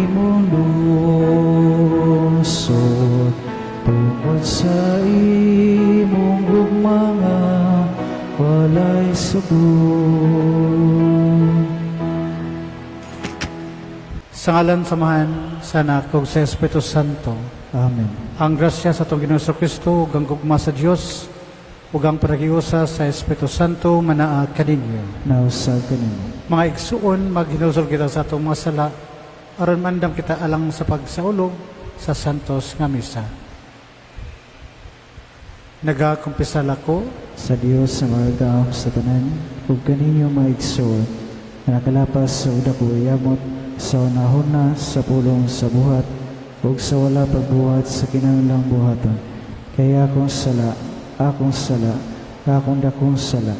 imong lungsod, tungod sa imong gugma nga walay sukod. Sa ngalan sa Amahan, sa Anak, ug sa Espiritu Santo. Amen. Ang grasya sa atong Ginoong Kristo ug ang gugma sa Dios ug ang pakikiusa sa Espiritu Santo manaa kaninyo. Nausab kanimo. Mga igsuon, maghinulsol kita sa atong mga sala aron mandam kita alang sa pagsaulog sa Santos nga Misa. Nagakumpisal ako sa Dios sa makagagahom sa tanan ug kaninyo, mga igsoon, nga nakalapas sa dako yamot sa hunahuna, sa pulong, sa buhat ug sa wala pagbuhat sa kinahanglang buhaton, kay akong sala, akong sala, akong dakong sala.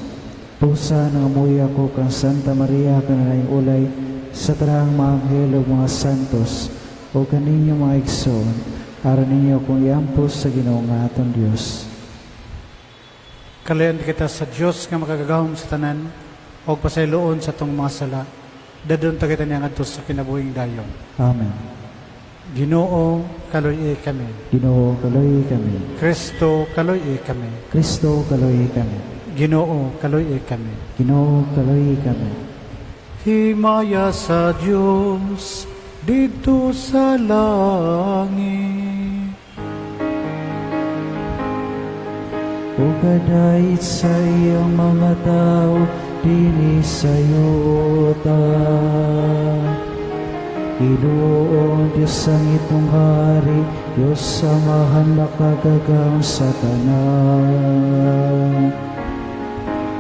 Busa nangamuyo ako kang Santa Maria, kanunayng ulay, sa tanang mga anghel ug mga santos, ug kaninyo, mga igsoon, aron ninyo akong iampo sa Ginoo nga atong Dios. Kaluoyan kita sa Dios nga makagagahom sa tanan ug pasayloon sa atong mga sala. Dadon ta kita niya ngadto sa kinabuhing dayon. Amen. Ginoo, kaluy-i kami. Ginoo, kaluy-i kami. Kristo, kaluy-i kami. Kristo, kaluy-i kami. Ginoo, kaluy-i kami. Ginoo, kaluy-i kami. Himaya sa Dios didto sa langit. Ug kadait sa iyang mga tao dinhi sa yuta. Ginoong Diyos ang itong hari, Diyos Amahan makagagahom sa tanan.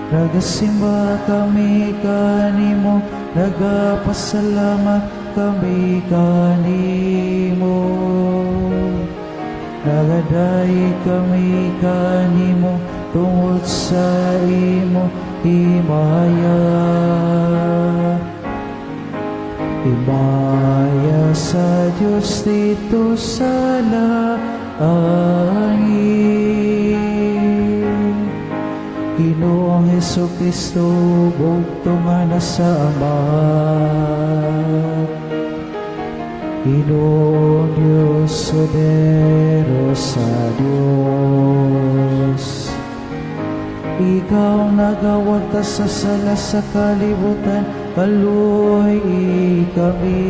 Nagasimba kami kanimo, nagapasalamat kami kanimo. Nagadayeg kami kanimo tungod sa imo himaya. Himaya sa Diyos didto sa langit. Ginoong Hesu Kristo, bugto nga nasa Amahan. Ginoong Diyos, Kordero sa Diyos. Ikaw nagawagtas sa sala sa kalibutan, kaluy-i kami.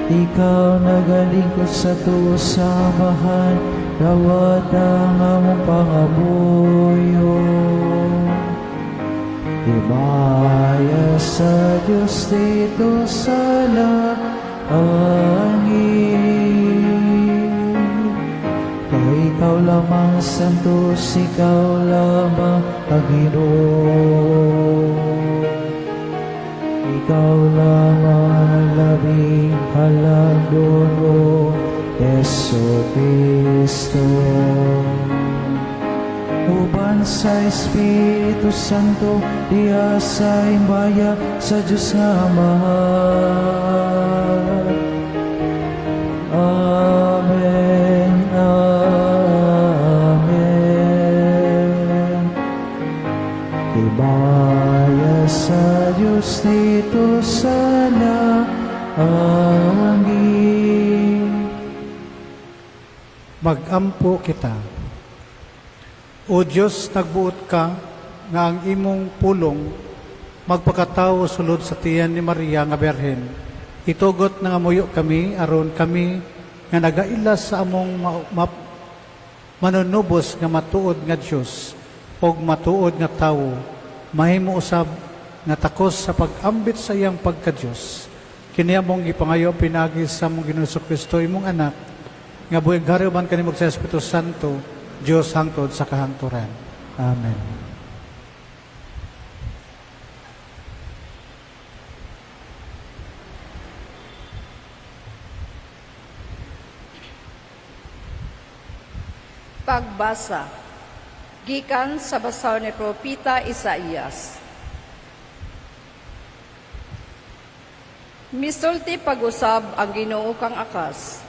Ikaw nagalingkod sa tuo sa Amahan, dawata ang among pangamuyo. Himaya sa Diyos didto sa langit. Kay ikaw lamang santos, ikaw lamang ang Ginoo. Ikaw lamang ang labing halangdon, Hesu Kristo. Uban sa Espiritu Santo, diha sa himaya sa Diyos nga Amahan. Amen. Amen. Himaya sa Diyos didto sa langit. Magampo kita. O Diyos, nagbuot ka nga ang imong pulong magpakatawo sulod sa tiyan ni Maria nga Birhen. Itugot nangamuyo kami aron kami nga nagaila sa among manunubos nga matuod nga Dios ug matuod nga tawo mahimo usab nga takos sa pag-ambit sa iyang pagka-Dios. Kini among gipangayo pinaagi sa among Ginoong Kristo, imong anak, nga buhi hari uban kanimo sa Espiritu Santo, Dios hangtod sa kahangturan. Amen. Pagbasa gikan sa basaw ni Propeta Isaías. Misulti pag-usab ang Ginoo kang Akas.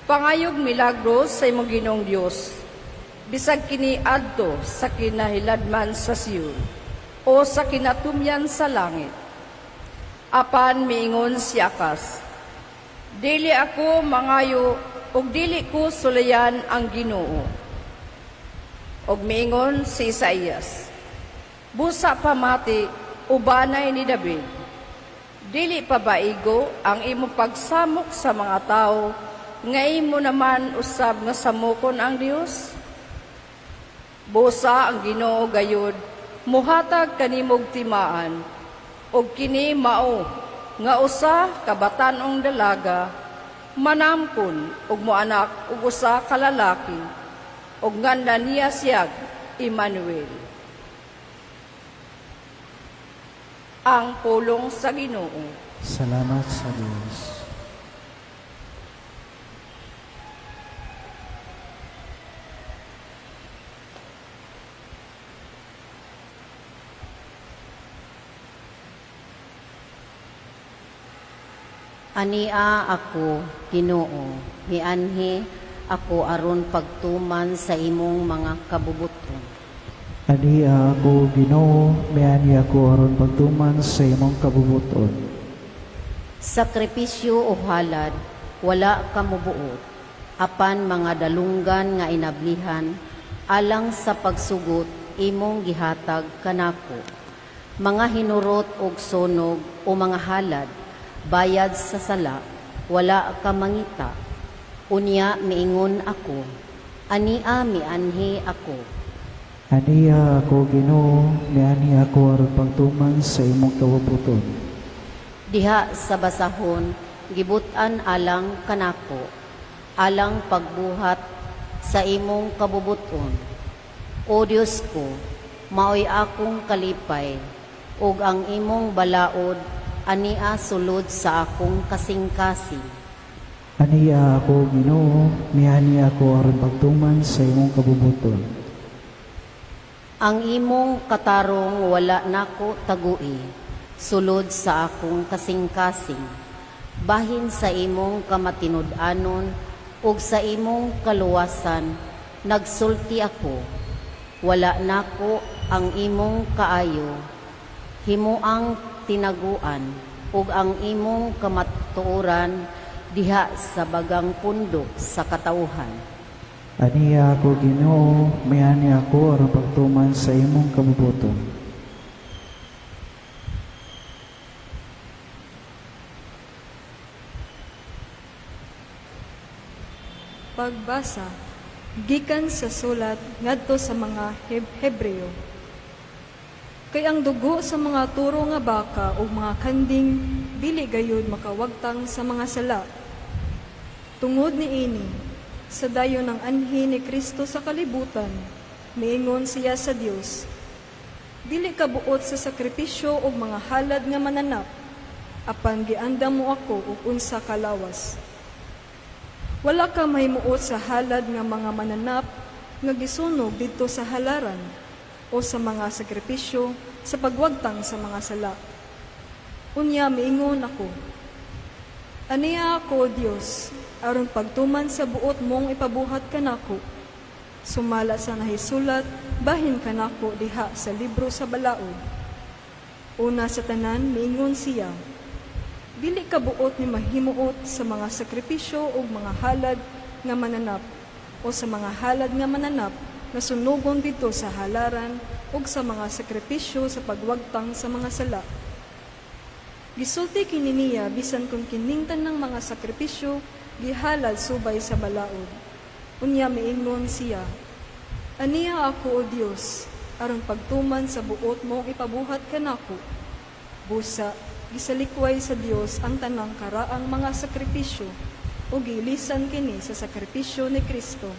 Pangayog milagro sa imong Ginoong Dios. Bisag kini adto sa kinahiladman sa Sion o sa kinatumyan sa langit. Apan miingon si Akas, "Dili ako mangayo ug dili ko sulayan ang Ginoo." Ug miingon si Isaías, "Busa pamati, o banay ni David. Dili pa ba igo ang imong pagsamok sa mga tao nga imo naman usab nga samokon ang Dios? Busa ang Ginoo gayud muhatag kanimog timaan, ug kini mao nga usa ka batan-ong dalaga manamkon ug moanak og usa ka lalaki, ug nganlan niya siyag Emmanuel." Ang pulong sa Ginoo. Salamat sa Dios. Ania ako, Ginoo, mianhi ako aron pagtuman sa imong mga kabubuton. Ania ako, Ginoo, mianhi ako aron pagtuman sa imong kabubuton. Sakripisyo o halad, wala ka mobuot, apan mga dalunggan nga inablihan, alang sa pagsugot imong gihatag kanako. Mga hinurot og sunog o mga halad, bayad sa sala, wala ka mangita. Unya miingon ako, ania mianhi ako. Ania ako, Ginoo, mianhi ako aron pagtuman sa imong kabubuton. Diha sa basahon, gibutan alang kanako, alang pagbuhat sa imong kabubuton. O Dios ko, maoy akong kalipay, ug ang imong balaod ania sulod sa akong kasing-kasing. Ania ako, Ginoo, mianhi ako aron pagtuman sa imong kabubuton. Ang imong katarong wala nako tagui, sulod sa akong kasing-kasing. Bahin sa imong kamatinud-anon ug sa imong kaluwasan, nagsulti ako. Wala nako ang imong kaayo, himuang tinaguan ug ang imong kamatuoran diha sa bagang pundok sa katawhan. Ania ako, Ginoo, mianhi ako aron pagtuman sa imong kabubuton. Pagbasa gikan sa sulat ngadto sa mga Hebreo. Kay ang dugo sa mga turo nga baka ug mga kanding dili gayud makawagtang sa mga sala. Tungod niini, sa dayon ng anhi ni Kristo sa kalibutan, miingon siya sa Dios, "Dili ka buot sa sakripisyo ug mga halad nga mananap, apan giandam mo ako og unsa ka lawas. Wala ka mahimuot sa halad nga mga mananap nga gisunog didto sa halaran o sa mga sakripisyo sa pagwagtang sa mga sala." Unya miingon ako, "Ania ako, Dios, aron pagtuman sa buot mong ipabuhat kanako. Sumala sa nahisulat, bahin kanako diha sa libro sa balaod." Una sa tanan, miingon siya, "Dili ka buot ni mahimuot sa mga sakripisyo ug mga halad nga mananap o sa mga halad nga mananap nga sunugon didto sa halaran ug sa mga sakripisyo sa pagwagtang sa mga sala." Gisulti kini niya bisan kung kining tanang mga sakripisyo gihalad subay sa balaod. Unya miingon siya, "Ania ako, O Dios, aron pagtuman sa buot mong ipabuhat kanako." Busa, gisalikway sa Dios ang tanang karaang mga sakripisyo ug giilisan kini sa sakripisyo ni Kristo.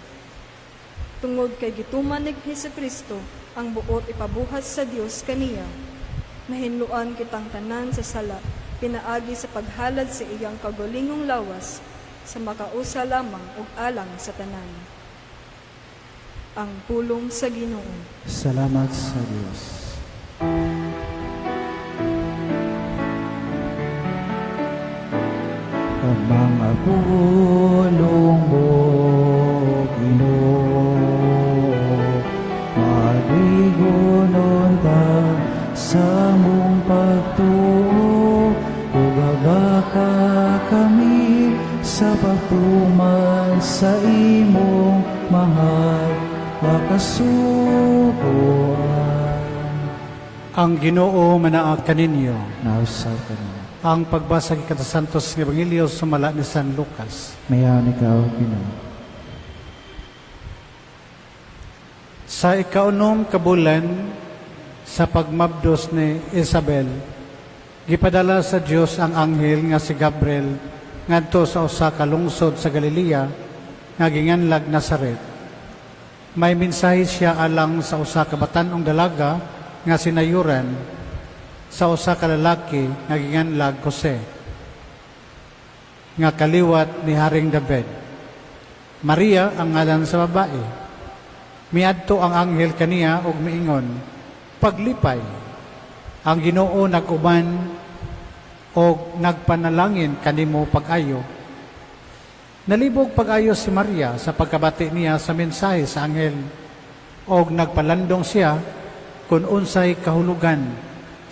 Tungod kay gituman ni Hesukristo ang buot ipabuhat sa Dios kaniya, nahinloan kitang tanan sa sala pinaagi sa paghalad sa iyang kaugalingong lawas sa makausa lamang ug alang sa tanan. Ang pulong sa Ginoo. Salamat sa Dios. Ang mga pulong mo, Ginoo, maligonon ta sa mong pagtuo. Sa pagtuman sa imong mahal nga kasugoan. Ang Ginoo manaa kaninyo. Nausab kanimo. Ang pagbasa gikan sa Santos nga Ebanghelyo sumala ni San Lucas. Mayaon ikaw, Ginoo. Sa ikaunom ka bulan sa pagmabdos ni Isabel, gipadala sa Dios ang anghel nga si Gabriel ngadto sa usa ka lungsod sa Galilea nga ginganlag Nazaret. May mensahe siya alang sa usa ka batan-ong dalaga nga sinayuran sa usa ka lalaki nga ginganlag Jose, nga kaliwat ni Haring David. Maria ang ngalan sa babae. Miadto ang anghel kaniya ug miingon, "Paglipay, ang Ginoo nag-uban og nagpanalangin kanimo pag-ayo." Nalibog pag-ayo si Maria sa pagkabati niya sa mensahe sa anghel og nagpalandong siya kung unsay kahulugan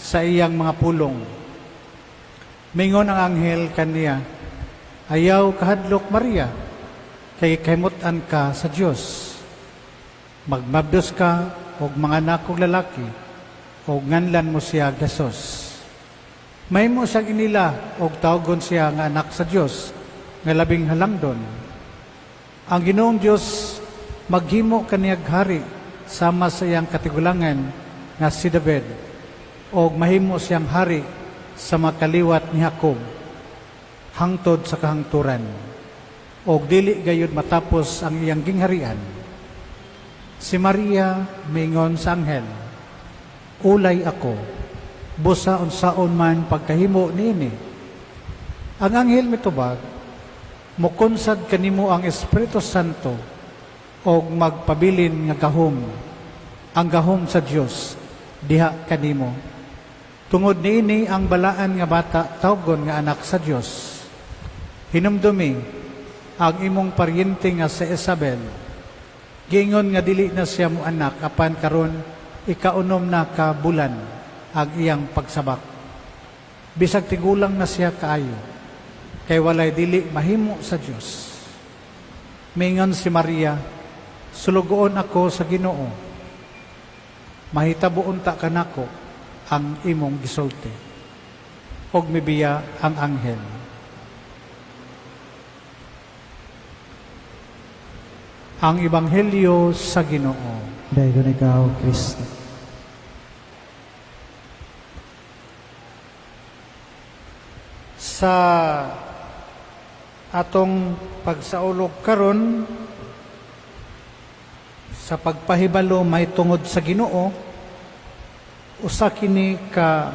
sa iyang mga pulong. Mingon ang anghel kaniya, "Ayaw kahadlok, Maria, kay kahimut-an ka sa Dios. Magmabdos ka og manganak og lalaki, og nganlan mo siya Jesus. Mahimo siyang inila og tawgon siya nga anak sa Dios nga labing halangdon. Ang Ginoong Dios maghimo kaniyag hari sama sa iyang katigulangan nga si David, og mahimo siyang hari sa mga kaliwat ni Jacob hangtod sa kahangturan, og dili gayud matapos ang iyang gingharian." Si Maria miingon sa anghel, "Ulay ako, busa unsaon man pagkahimo niini?" Ang anghel mitubag, "Mukunsad kanimo ang Espiritu Santo og magpabilin nga gahom, ang gahom sa Dios diha kanimo. Tungod niini ang balaan nga bata tawgon nga anak sa Dios. Hinumdumi ang imong paryente nga si Isabel. Giingon nga dili na siya mo anak, apan karon ikaunom na ka bulan ang iyang pagsabak. Bisag tigulang na siya kaayo, kay walay dili mahimo sa Dios." Mingon si Maria, "Sulugoon ako sa Ginoo. Mahitabo unta kanako ang imong gisulti." Og mibiya ang anghel. Ang Ebanghelyo sa Ginoo. Dayon ikaw, Kristo. Sa atong pagsaulog karon sa pagpahibalo mahitungod sa Ginoo, usa kini ka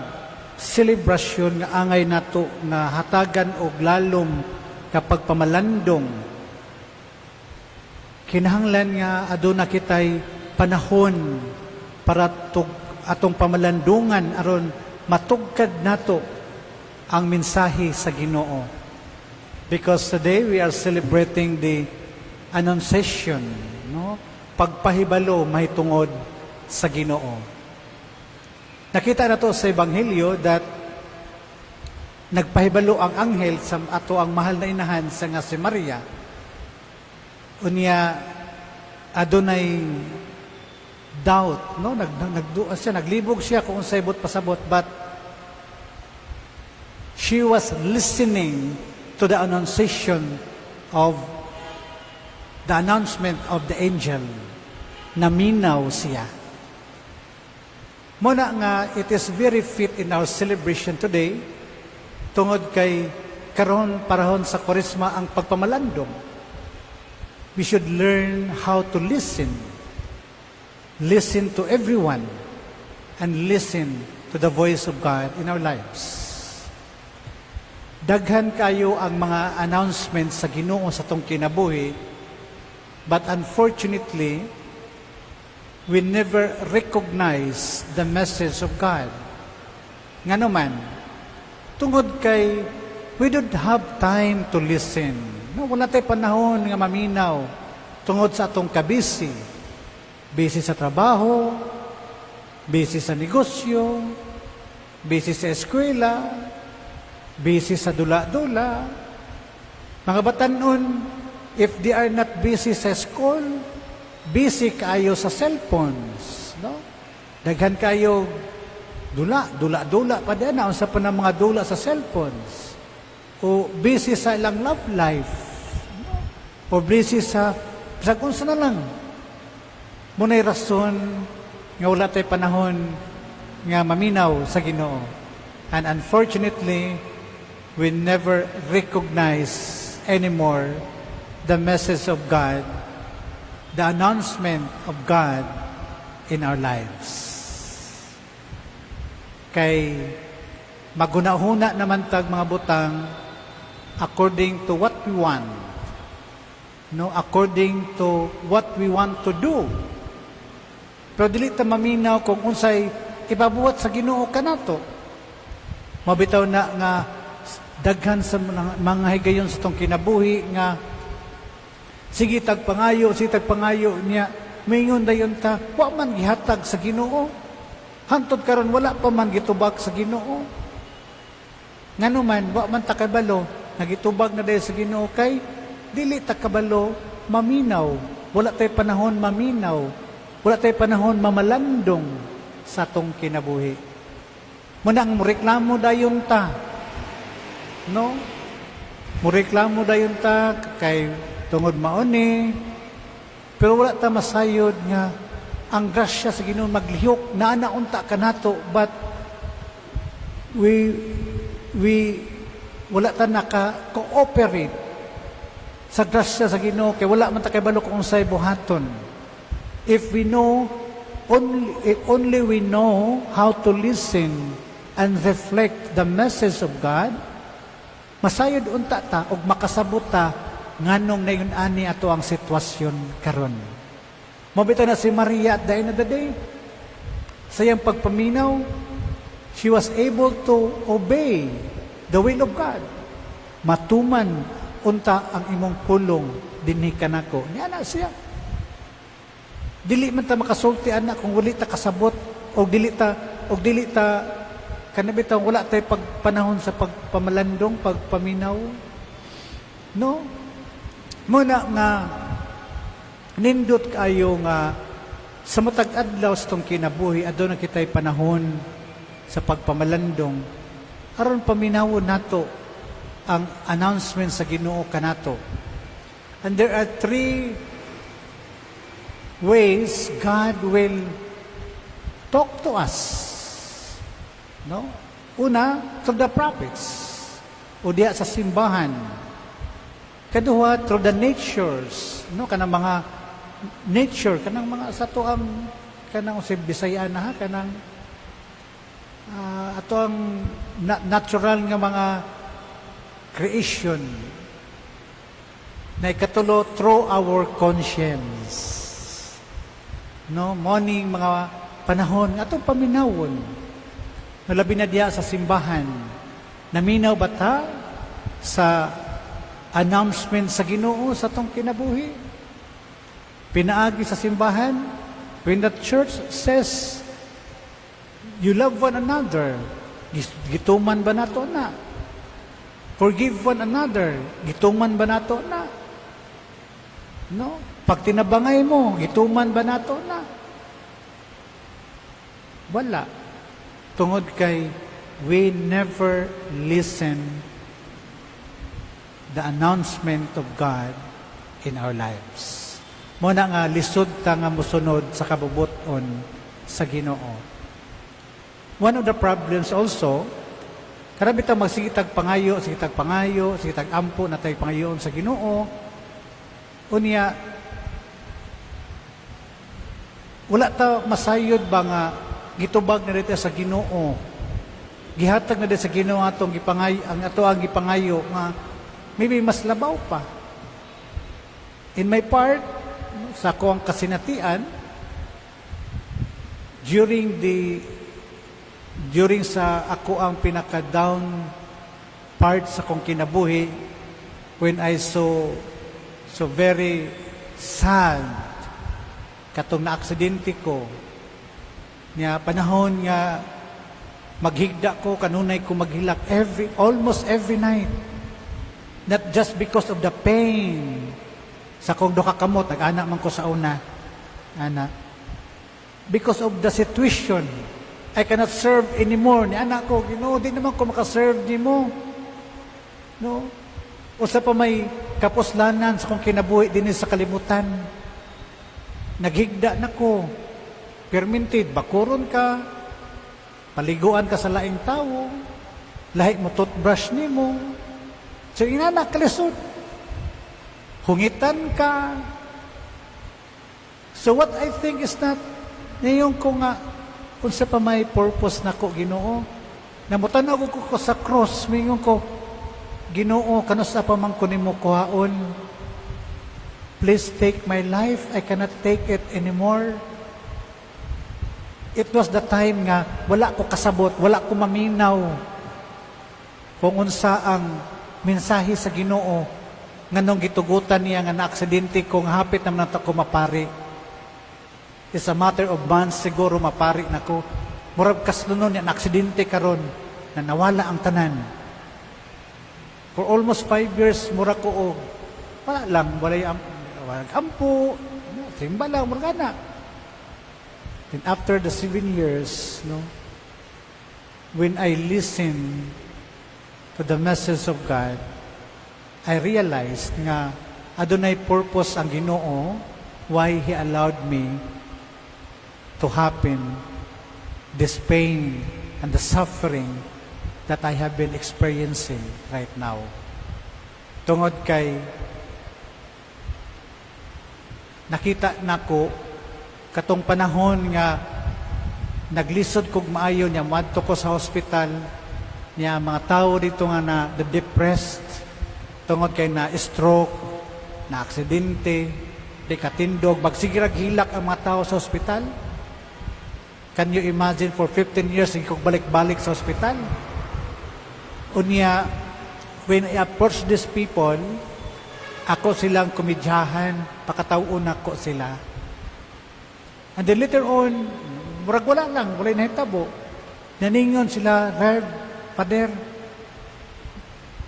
selebrasyon nga angay nato nga hatagan og lalom nga pagpamalandong. Kinahanglan nga aduna kitay panahon para atong pamalandungan aron matugkad nato ang mensahe sa Ginoo. Because today we are celebrating the Annunciation, no? Pagpahibalo mahitungod sa Ginoo. Nakita nato sa Ebanghelyo that nagpahibalo ang anghel sa ato ang mahal na inahan sa nga si Maria. Unya adunay doubt, no? Nagdua siya, naglibog siya kung unsay buot pasabot, but she was listening to the annunciation of the announcement of the angel. Naminaw siya. Muna nga it is very fit in our celebration today tungod kay karon panahon sa Kwaresma ang pagpamalandong. We should learn how to listen. Listen to everyone and listen to the voice of God in our lives. Daghan kayo ang mga announcements sa Ginoo sa atong kinabuhi, but unfortunately, we never recognize the message of God. Ngano man, tungod kay we don't have time to listen. No, wala tay panahon nga maminaw tungod sa atong kabisi. Busy sa trabaho, busy sa negosyo, busy sa eskwela, busy sa dula-dula. Mga batanon, if they are not busy sa school, busy kaayo sa cellphones, no? Daghan kayo dula, dula, dula pa din na unsa pa na mga dula sa cellphones. O busy sa ilang love life, no? O busy sa bisag unsa na lang. Muna'y rason nga wala tay panahon nga maminaw sa Ginoo. And unfortunately, we never recognize anymore the message of God, the announcement of God in our lives. Kay maghuna-huna naman tag mga butang according to what we want. No, according to what we want to do. Pero dili ta maminaw kung unsay ipabuhat sa Ginoo kanato. Mabitaw na nga daghan sa mga higayon sa tong kinabuhi nga sige tag pangayo niya, mingon dayon ta, wa man gihatag sa Ginoo. Hantod karon wala pa man gitubag sa Ginoo. Ngano man wa man ta kabalo nagitubag na dayon sa Ginoo? Kay dili ta kabalo maminaw. Wala tay panahon maminaw. Wala tay panahon mamalandong sa atong kinabuhi. Muna ang reklamo dayon ta. No? Mureklamo dayon ta kay tungod mauni. Pero wala ta masayod nga ang grasya sa Ginoo maglihok naa na unta kanato, but we wala ta naka-cooperate sa grasya sa Ginoo kay wala man ta kabalo kung unsay buhaton. If we know only if only we know how to listen and reflect the message of God, masayod unta ta og makasabot ta nganong nayon ani ato ang sitwasyon karon. Mabita na si Maria, at the end of the day, sa iyang pagpaminaw, she was able to obey the will of God. "Matuman unta ang imong pulong dinhi kanako." Niya na siya. Dili man ta makasulti ana kung wali ta kasabot o dili ta kanabitaw wala tay pagpanahon sa pagpamalandong, pagpaminaw. No? Muna nga nindot kayo nga sa matag adlaw sa tong kinabuhi, aduna kitay panahon sa pagpamalandong aron paminawon nato ang announcement sa Ginoo kanato. And there are three ways God will talk to us. No? Una, through the prophets o diya sa simbahan. Kaduha, through the natures, no, kanang mga nature, kanang mga sa ato ang kanang sa Bisaya na ha, kanang ato ang natural nga mga creation. Na ikatulo, through our conscience. No, morning mga panahon atong paminawon. No, labi na diya sa simbahan. Naminaw ba ta sa announcement sa Ginoo sa atong kinabuhi? Pinaagi sa simbahan, when the church says, "You love one another," gituman ba nato na? "Forgive one another," gituman ba nato na? No? "Pagtinabangay mo," gituman ba nato na? Wala. Tungod kay we never listen the announcement of God in our lives. Muna nga lisod ta nga musunod sa kabubut-on sa Ginoo. One of the problems also, karami ta magsige tag pangayo, sige tag pangayo, sige tag ampo na tay pangayoon sa Ginoo. Unya wala ta masayod ba nga gitubag na dito sa Ginoo. Gihatag na dito sa Ginoo atong gipangayo, ang ato ang gipangayo nga maybe mas labaw pa. In my part, sa ako ang kasinatian, during sa ako ang pinaka-down part sa akong kinabuhi, when I so so very sad katong na-aksidente ko niya, panahon nga maghigda ko, kanunay ko maghilak every almost every night. Not just because of the pain sa kong duha ka kamot, nag-ana man ko sa una. Ana. Because of the situation, I cannot serve anymore. Ni ana ko, "Ginoo, di naman ko makaserve nimo." No? Usa pa may kapuslanan sa kong kinabuhi dinhi sa kalibutan. Naghigda na ko. Perminted, bakuron ka, paliguan ka sa laing tawo, lahi mo toothbrush nimo. So inana kalisod. Hungitan ka. So what I think is not, ngayon ko nga, unsa pa may purpose nako, Ginoo? Namutanaw ko sa cross, mingon ko, "Ginoo, kanusa pa man ko nimo kuhaon? Please take my life, I cannot take it anymore." It was the time nga wala ko kasabot, wala ko maminaw kung unsa ang mensahe sa Ginoo nganong gitugutan niya nga na-aksidente ko nga hapit naman ta ko mapari. It's a matter of months siguro mapari na ko. Murag kaslunon niya na-aksidente karon na nawala ang tanan. For almost 5 years, mura ko og wala lang, wala ampo, simba lang, mura na. Then after the 7 years, no, when I listen to the message of God, I realized nga adunay purpose ang Ginoo why He allowed me to happen this pain and the suffering that I have been experiencing right now. Tungod kay nakita nako katong panahon nga naglisod kog maayo niya, moadto ko sa hospital niya, mga tao dito nga na the depressed tungod kay na stroke, na aksidente, di katindog, magsigirag hilak ang mga tao sa hospital. Can you imagine, for 15 years hindi ko balik-balik sa hospital? Unya, when I approach these people, ako silang komedyahan, pakatawon ako sila. And then later on, murag wala lang, wala nahitabo. Naningon sila, "Rev, Father,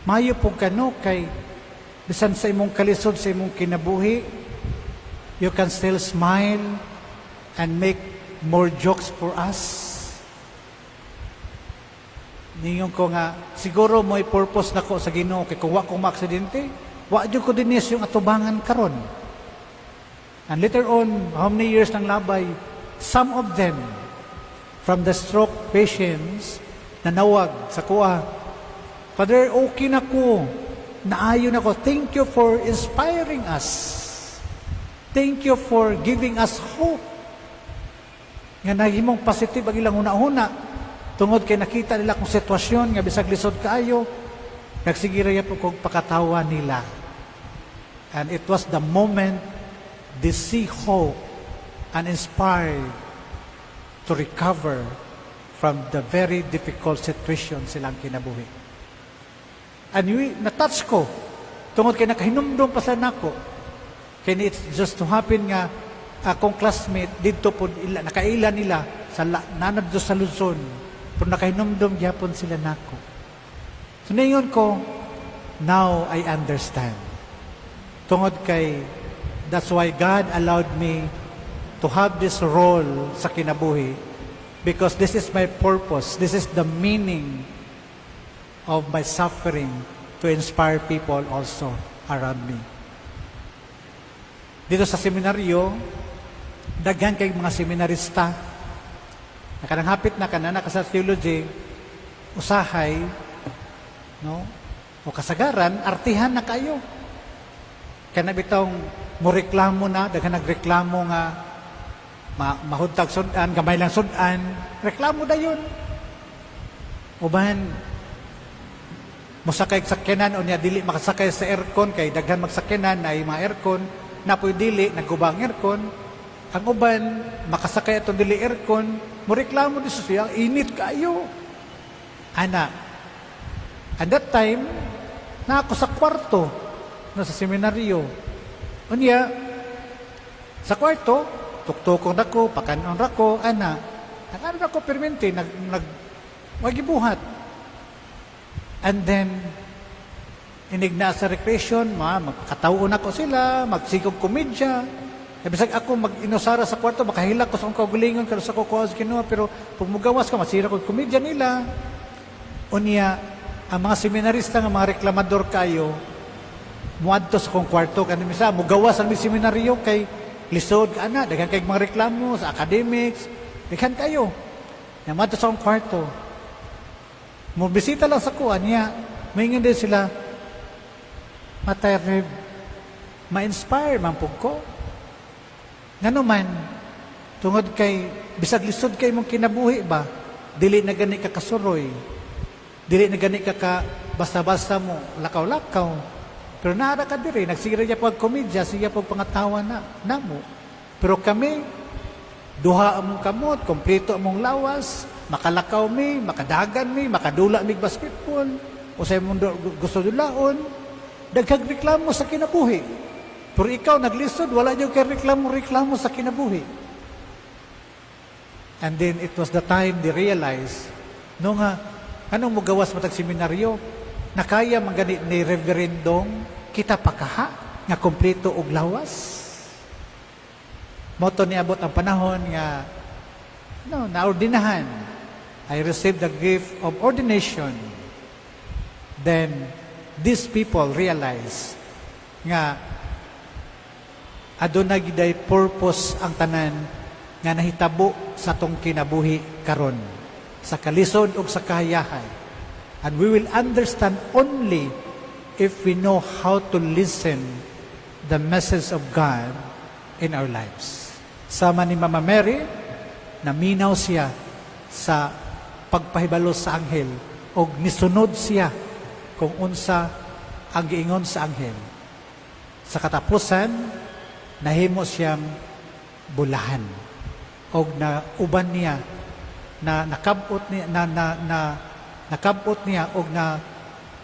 mayo po kano kay bisan sa imong kalisod sa imong kinabuhi, you can still smile and make more jokes for us." Ningon ko nga, siguro mo'y purpose nako sa Ginoo kay kung wa ko maaksidente, wa jud ko dinis yung atubangan karon. And later on, how many years nang labay, some of them, from the stroke patients, nanawag sa kuha, "Father, okay na ko. Naayo na ko. Thank you for inspiring us. Thank you for giving us hope." Nga nahimong positive ang ilang huna-huna. Tungod kay nakita nila kung sitwasyon nga bisag lisod kaayo, nagsige ra po kog pakatawa nila. And it was the moment they see hope and inspired to recover from the very difficult situation silang kinabuhi. And we, na-touch ko, tungod kay nakahinumdum pa sa nako. Kaya it's just to happen nga akong classmate didto po ila, nakaila nila sa nanad sa Luzon, pero nakahinumdum gyapon sila nako. So ningon ko, now I understand. Tungod kay that's why God allowed me to have this role sa kinabuhi, because this is my purpose. This is the meaning of my suffering, to inspire people also around me. Dito sa seminaryo, daghan kay mga seminarista. Nakanang hapit na kana ka sa theology, usahay, no? O kasagaran, artihan na kayo. Kana bitong mo reklamo na, daghan nagreklamo nga mahudtag sudan, gamay lang sudan, reklamo dayon. Uban mosakay sa sakyanan o niya dili makasakay sa aircon kay daghan magsakyanan na mga aircon na po'y dili nagguba ang aircon. Ang uban makasakay atong dili aircon, mo reklamo di siya, init kayo ana. And that time na ako sa kwarto na sa seminaryo, unya sa kwarto tuktukon ako, pakanon ra ko ana, nag ako permente, nag nag wagibuhat. And then, Inig na sa recreation, ma, magkatawon ako sila, magsigog komedya. Eh, bisag ako mag-inusara sa kwarto, makahilak ko sa akong kaugalingon, pero sa kukuha sa Ginoo, pero pag mugawas ka, masira ko komedya nila. Unya, ang mga seminarista nga mga reklamador kayo, muadto sa akong kwarto, kani misa, mugawas ang seminaryo kay lisod ka ana, daghan kay mga reklamo sa academics, daghan kayo. Nya muadto sa akong kwarto. Mo bisita lang sa kuan niya, maingon din sila, "Matay Rev, ma-inspire man pud ko." Ngano man, tungod kay bisag lisod kay imong kinabuhi ba, dili na gani ka kasuroy, dili na gani ka ka basta-basta mo lakaw-lakaw. Pero naara ka diri, nagsigira niya pag komedya, siya pag pangatawa na namo. Pero kami, duha among kamot, kompleto among lawas, makalakaw mi, makadagan mi, makadula mi basketball, o sa imong gusto dulaon, daghang reklamo sa kinabuhi. Pero ikaw naglisod, wala niyo kay reklamo-reklamo sa kinabuhi. And then it was the time they realized, no nga, anong mugawas matag seminaryo? Nakaya man gani ni Reverendong, kita pakaha, nga kompleto og lawas. Mao to niabot ang panahon nga no, naordinahan. I received the gift of ordination. Then, these people realize nga aduna giday purpose ang tanan nga nahitabo sa atong kinabuhi karon sa kalisod ug sa kahayahay. And we will understand only if we know how to listen the message of God in our lives. Sama ni Mama Mary, naminaw siya sa pagpahibalo sa anghel og nisunod siya kung unsa ang giingon sa anghel. Sa katapusan, nahimo siyang bulahan og na uban niya na nakabot niya na na, na nakabot niya og na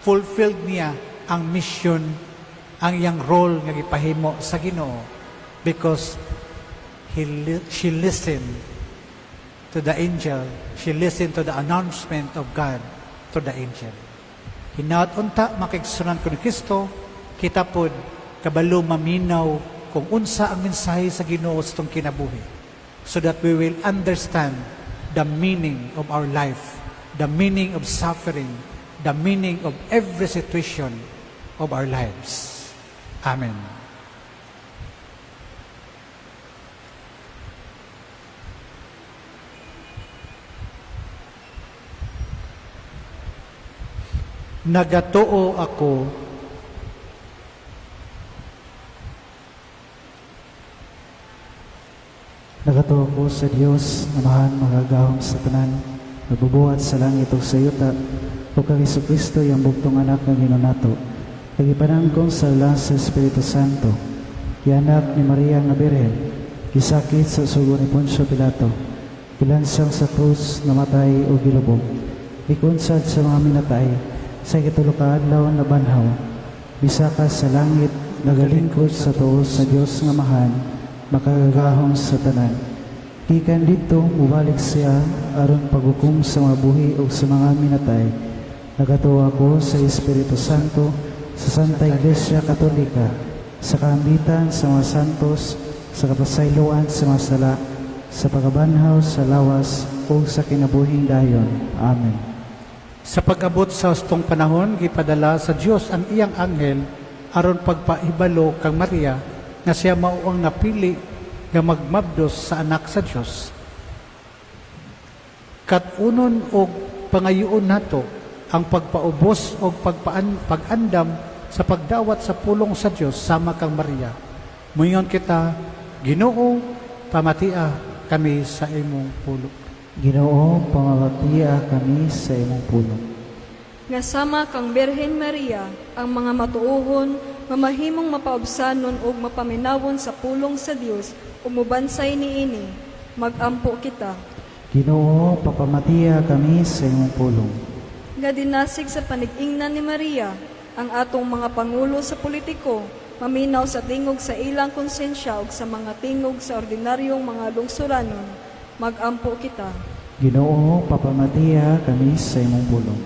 fulfilled niya ang mission, ang iyang role nga gipahimo sa Ginoo because she listened to the angel, she listened to the announcement of God to the angel. Hinaot unta, mga kaigsuonan ko ni Kristo, kita pod kabalo maminaw kung unsa ang mensahe sa Ginoo sa atong kinabuhi so that we will understand the meaning of our life, the meaning of suffering, the meaning of every situation of our lives. Amen. Nagatuo ako. Nagatuo ko sa Dios, Amahan makagagahom sa tanan, nagbubuhat sa langit ug sa yuta, ug kang Kristo, iyang bugtong anak nga Ginoo nato. Gipanangkon sa lawas sa Espiritu Santo. Gianak ni Maria nga Birhen, gisakit sa sugo ni Poncio Pilato. Gilansang sa krus, namatay ug gilubong. Gikunsad sa mga minatay, sa ikatulo ka adlaw nabanhaw. Misaka sa langit, nagalingkod sa tuo sa Dios nga Amahan, makagagahom sa tanan. Gikan didto, mubalik siya aron paghukom sa mga buhi ug sa mga minatay. Nagatuo ako sa Espiritu Santo, sa Santa Iglesia Katolika, sa kaambitan sa mga santos, sa kapasayloan sa mga sala, sa pagkabanhaw sa lawas ug sa kinabuhing dayon. Amen. Sa pag-abot sa hustong panahon, gipadala sa Dios ang iyang anghel aron pagpahibalo kang Maria nga siya mao ang napili nga magmabdos sa anak sa Dios. Kat-unon og pangayoon nato ang pagpaubos og pag-andam sa pagdawat sa pulong sa Dios sama kang Maria. Moingon kita, Ginoo, pamatia kami sa imong pulong. Ginoo, pamatia kami sa imong pulong. Nga sama kang Birhen Maria, ang mga matuohon, mamahimong mapaubsanon ug mapaminawon sa pulong sa Dios ug mubansay niini. Magampo kita. Ginoo, papamatia kami sa imong pulong. Nga dinasig sa panig-ingnan ni Maria, ang atong mga pangulo sa politiko, maminaw sa tingog sa ilang konsensya ug sa mga tingog sa ordinaryong mga lungsuranon. Magampo kita. Ginoo, papamatia kami sa imong pulong.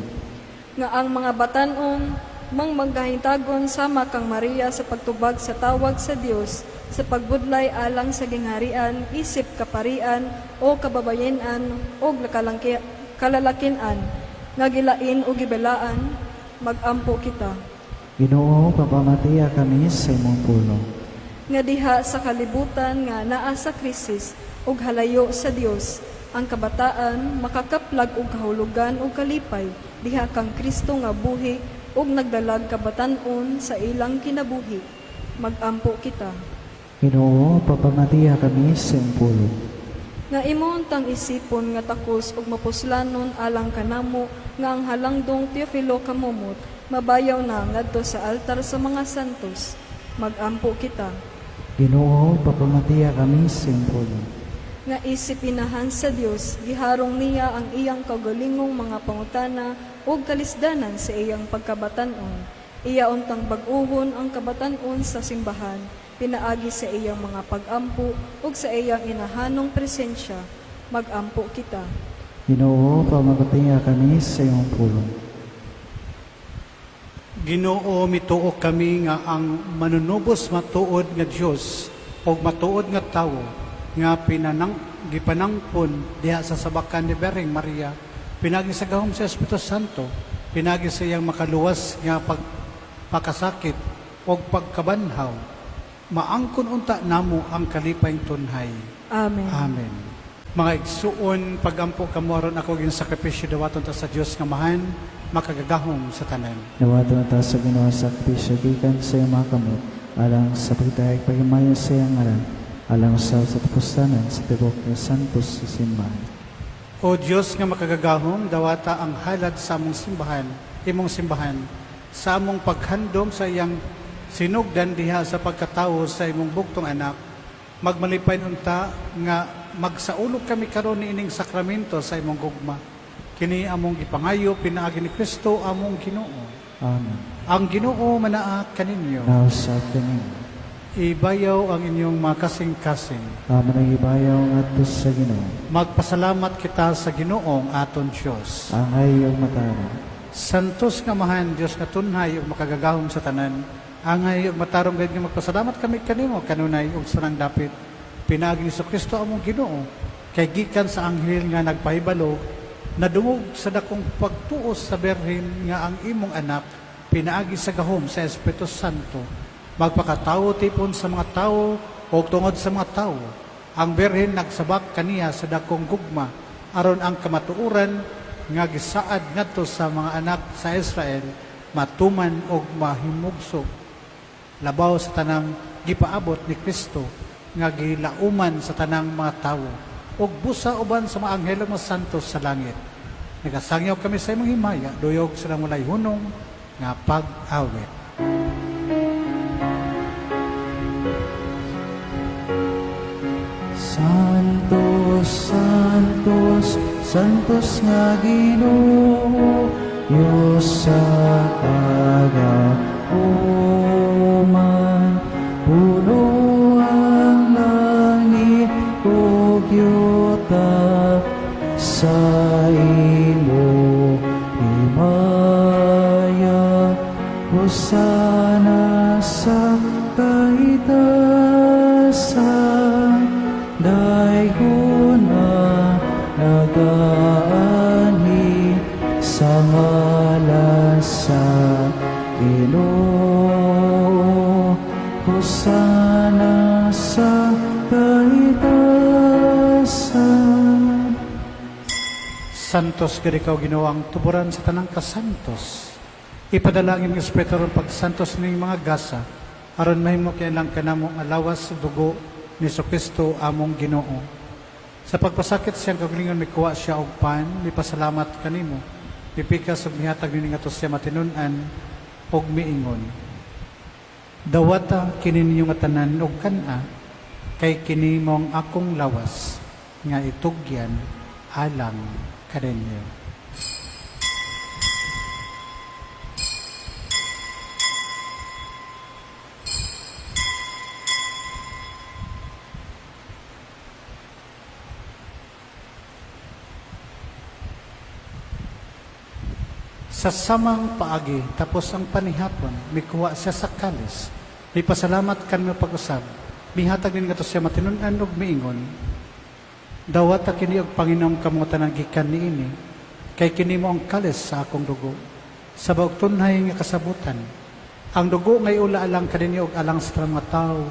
Nga ang mga batan-on mang magkahintagon sama kang Maria sa pagtubag sa tawag sa Dios sa pagbudlay alang sa gingharian isip kaparian o kababayenan o kalalakinan nga gilain o gibelaan, magampo kita. Ginoo, papamatiya kami sa imong pulong. Nga diha sa kalibutan nga naa sa krisis ug halayo sa Dios, ang kabataan makakaplag og kahulugan ug kalipay diha kang Kristo nga buhi ug nagdalag kabatan-on sa ilang kinabuhi, magampo kita. Ginoo, papamatiya kami sa imong pulong. Nga imo untang isipon nga takos ug mapuslanon alang kanamo nga ang halangdong Teofilo Camomot mabayaw na ngadto sa altar sa mga santos, magampo kita. Ginoo, papamatiya kami sa imong pulong. Nga isip inahan sa Dios, giharong niya ang iyang kaugalingong mga pangutana ug kalisdanan sa iyang pagkabatan-on. Iya untang bag-uhon ang kabatan-on sa simbahan pinaagi sa iyang mga pag-ampo ug sa iyang inahanong presensya, magampo kita. Ginoo, pamatiya kami sa imong pulong. Ginoo, mituo kami nga ang manunubos matuod nga Dios ug matuod nga tawo nga pinanang gipanangpon diha sa sabakan ni Birheng Maria pinagi sa gahom sa Espiritu Santo, pinagi sa iyang makaluwas nga pagpakasakit ug pagkabanhaw, maangkon unta namo ang kalipay tunhay. Amen. Amen. Mga igsuon, pagampo kamo aron ako ging sakripisyo dawaton ta sa Dios nga Amahan, makagagahom sa tanan. Dawaton ta sa Ginoo sa sakripisyo gikan sa iyong mga kamot alang sa pagdayeg paghimayo sa iyang ngalan, alang sa tapustanan sa tibok ng santos sa simbahan. O Dios nga makagagahom, dawata ang halad sa among simbahan, imong simbahan, sa among paghandom sa iyang sinugdan diha sa pagkatawo sa imong bugtong anak. Magmalipay unta nga magsaulog kami karon niining sakramento sa imong gugma. Kini among gipangayo pinaagi ni Kristo among Ginoo. Amen. Ang Ginoo manaa kaninyo. Nausab kaninyo. Ibayaw ang inyong mga kasing-kasing. Among gibayaw ngadto sa Ginoo. Magpasalamat kita sa Ginoong aton Dios. Angay ug matarong. Santos nga Amahan, Dios nga tunhay ug makagagahom sa tanan, angay ug matarong gayud nga magpasalamat kami kanimo kanunay ug sa tanang dapit. Pinaagi ni Kristo among Ginoo, kay gikan sa anghel nga nagpahibalo, nadungog sa dakong pagtuos sa Birhen nga ang imong anak pinaagi sa gahom sa Espiritu Santo magpakatawo tipon sa mga tawo o tungod sa mga tawo. Ang Birhen nagsabak kaniya sa dakong gugma aron ang kamatuoran nga gisaad ngadto sa mga anak sa Israel matuman og mahimugso labaw sa tanang gipaabot ni Kristo nga gilauman sa tanang mga tawo ug busa uban sa mga anghel ug mga santos sa langit. Nagasangyaw kami sa imong himaya, duyog sa walay hunong nga pag-awit. Santos, Santos, Santos nga Ginoo, Diyos sa kagahuman, puno ang langit ug yuta sa imo himaya. Hosana sa kahitasan, daygon ang nagaanhi sa ngalan sa Ginoo. Hosana sa kahitasan. Santos gid ikaw, Ginoo, ang tuburan sa tanang kasantos. Ipadala ang imong Espiritu aron pagsantos ning mga gasa aron mahimo kini kanamo nga lawas ug dugo ni Kristo among Ginoo. Sa pagpasakit siyang kaugalingon, mikuha siya og pan, mipasalamat kanimo, mipikas ug mihatag niini ngadto sa iyang matinun-an ug miingon: "Dawata kini ninyo nga tanan og kan-a, kay kini mao ang akong lawas nga itugyan alang kaninyo." Sa samang paagi, tapos ang panihapon, mikuha siya sa kalis. Mipasalamat kanimo pag-usab. Mihatag din ngadto sa matinud-an og miingon: "Dawata kini og panginom kamo tanan gikan niini, kay kini mao ang kalis sa akong dugo, sa bag-ong tunhay nga kasabutan. Ang dugo nga iula alang kaninyo ug alang sa tanang mga tawo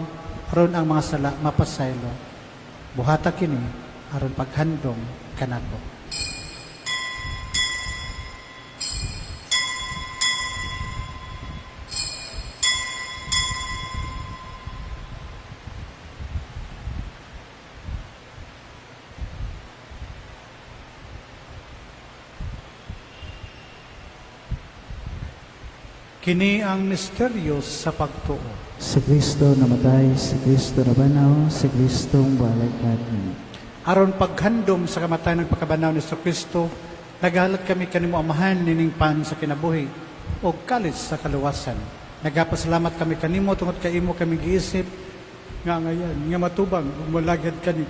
aron ang mga sala mapasaylo. Buhata kini aron paghandom kanako." Kini ang misteryo sa pagtuo. Si Kristo namatay, si Kristo nabanhaw, si Kristo balik natin. Aron paghandom sa kamatayon ug pagkabanhaw ni Kristo, naghalad kami kanimo, Amahan, nining pan sa kinabuhi ug kalis sa kaluwasan. Nagapasalamat kami kanimo tungod kay imo kami giisip nga angayan nga matubang ug molagad kani.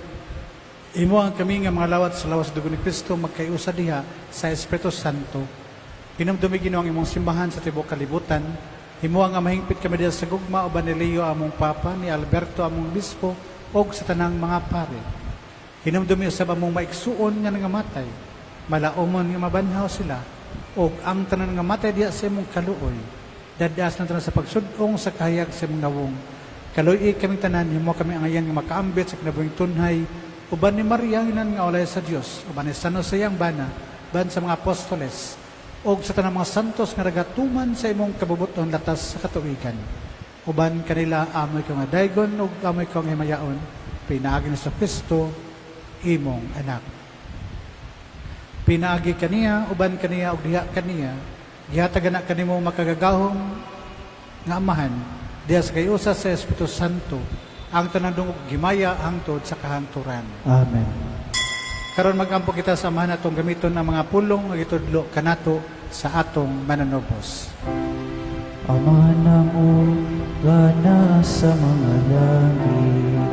Imo ang kami nga mga lawat sa lawas dugo ni Kristo magkaiusa diha sa Espiritu Santo. Hinumdumi, Ginoo, ang imong simbahan sa tibuok kalibutan. Himoa nga mahingpit kami diha sa gugma uban ni Leo among Papa, ni Alberto among Bispo, ug sa tanang mga pare. Hinumdumi usab among maigsuon nga nangamatay. Malaumon nga mabanhaw sila ug ang tanan nga matay diha sa imong kaluoy. Dad-a silang tanan sa pagsud-ong sa kahayag sa imong nawong. Kaluy-i kaming tanan, himo kami angayan nga makaambit sa kinabuhing tunhay uban ni Maria Inan nga walay sa Dios, uban ni San Jose iyang bana, uban sa mga apostoles, ug sa tanang mga santos nga nagatuman sa imong kabubuton latas sa katuigan. Uban kanila amo ikaw nga daygon ug amo ikaw nga himayaon pinaagi ni Kristo imong anak. Pinaagi kaniya, uban kaniya ug diha kaniya, gihatagan na kanimo makagagahom nga Amahan, diha sa kaiusa sa Espiritu Santo, ang tanang dungog himaya hangtod sa kahangturan. Amen. Karon magampo kita sa Amahan atong gamiton ang mga pulong nga gitudlo kanato sa atong mananubos. Ama namo nga nasa mga langit,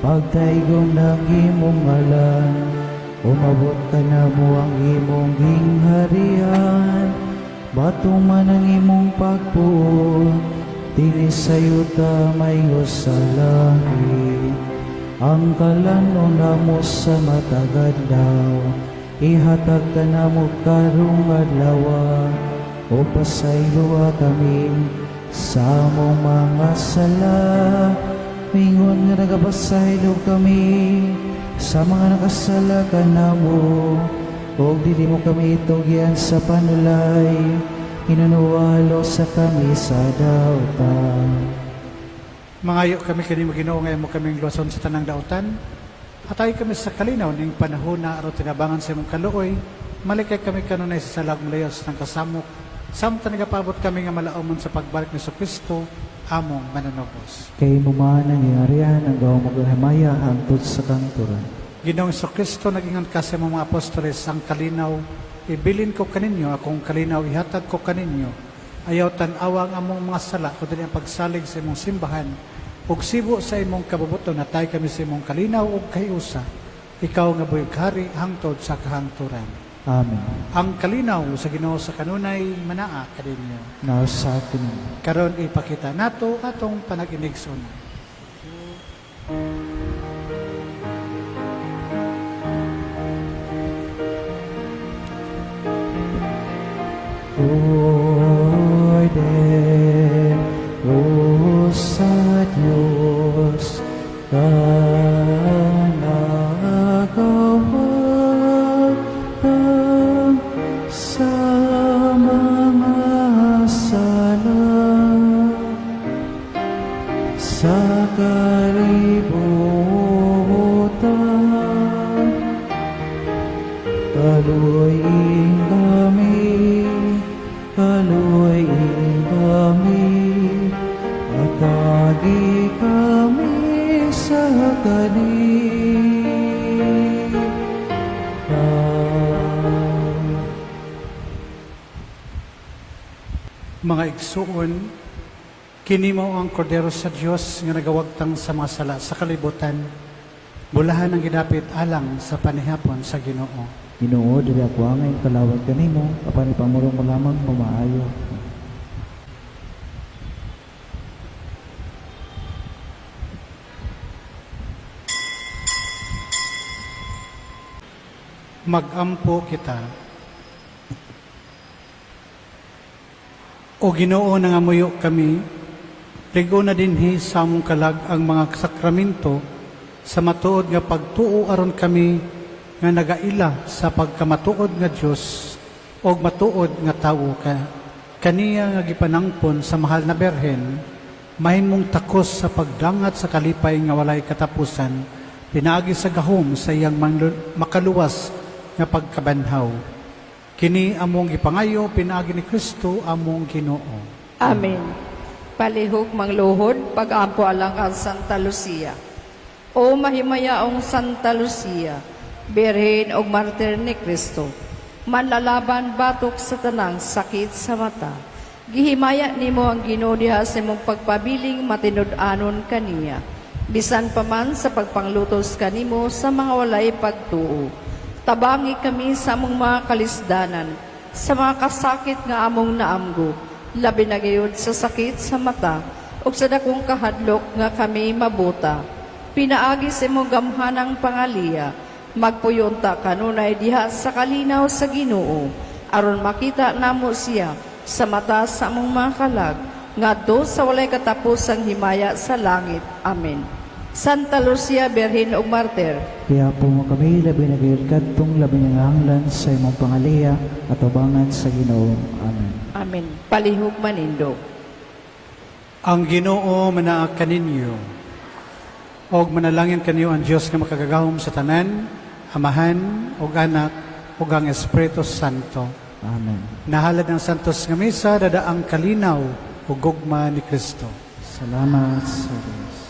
pagdaygom ng imong ngalan, umabot kanamo ang imong gingharian, matuman ang imong pagbuot, dinhi sa yuta mahimo sa langit. Ang kalanon namo sa matag adlaw, ihatag kanamo karong adlaw, ug pasayloa kami sa among mga sala, mingon nga nagapasaylo kami sa mga nakasala kanamo, ug dili mo kami itugyan sa panulay, hinunoa luwasa kami sa dautan. Mangayo kami kanimo, Ginoo, nga imo kaming luwason sa tanang dautan. Hatagi kami sa kalinaw ning panahona aron tinabangan sa imong kaluoy. Malikay kami kanunay sa sala ug malayos ng kasamok. Samtang nagapabot kami nga malaumon sa pagbalik ni Kristo among mananubos. Kay imo man ang gingharian, ang gahom ug ang himaya hangtod sa kahangturan. Ginoong Kristo, nagingon ka sa imong mga apostoles, "Ang kalinaw ibilin ko kaninyo, akong kalinaw ihatag ko kaninyo. Ayaw tan-awa ang among mga sala, kundi ang pagsalig sa imong simbahan. Ug sibo sa imong kabubuton, hatagi kami sa imong kalinaw ug kahiusa. Ikaw nga buhi hari hangtod sa kahangturan." Amen. Ang kalinaw sa Ginoo sa kanunay manaa kaninyo. Naa sa kini. Karon ipakita nato atong panag-inigsoon. Kordero sa Diyos, ka nagawagtang sa mga sala sa kalibutan. Kaluoy kami, kaluoy kami, hatagi kami sa kalipay. Mga igsuon, kini mao ang kordero sa Dios nga nagawagtang sa mga sala sa kalibutan. Bulahan ang gidapit alang sa panihapon sa Ginoo. Ginoo, dili ako angay kalawat kanimo, apan ipamurong mo lamang mamaayo. Magampo kita. O Ginoo, nangamuyo kami, ligo na dinhi sa among kalag ang mga sakramento sa matuod nga pagtuo aron kami nga nagaila sa pagkamatuod nga Dios og matuod nga tawo ka kaniya nga gipanangpon sa mahal na Berhen mahimong takos sa pagdangat sa kalipay nga walay katapusan pinaagi sa gahom sa iyang makaluwas nga pagkabanhaw. Kini among gipangayo pinaagi ni Kristo among Ginoo. Amen. Palihog mangluhod, pag-ampo alang ang Santa Lucia. O mahimayaong Santa Lucia, birhen og martir ni Kristo, manlalaban batok sa tanang sakit sa mata. Gihimaya nimo ang Ginoo diha sa imong pagpabiling matinud-anon kaniya. Bisan pa man sa pagpanglutos kanimo sa mga walay pagtuo. Tabangi kami sa among mga kalisdanan, sa mga kasakit nga among naamgo, labi na gayud sa sakit sa mata, ug sa dakong kahadlok nga kami mabuta. Pinaagi sa imong gamhanang pangaliya, magpuyunta kanunay diha sa kalinaw sa Ginoo, aron makita namo siya sa mata sa among mga kalag, ngadto sa walay katapusang himaya sa langit. Amen. Santa Lucia, Birhen ug Martir, Kaya po mo kami, labi na gayud kadtong labi nga hanglan sa imong pangaliya at ubangan sa Ginoo. Amen. Amen. Palihog manindog. Ang Ginoo manaa kaninyo. Og manalangin kaniyo ang Dios nga makagagahom sa tanan, Amahan ug Anak ug ang Espiritu Santo. Amen. Nahalad ng Santos nga misa dada ang kalinaw ug gugma ni Kristo. Salamat sa Diyos.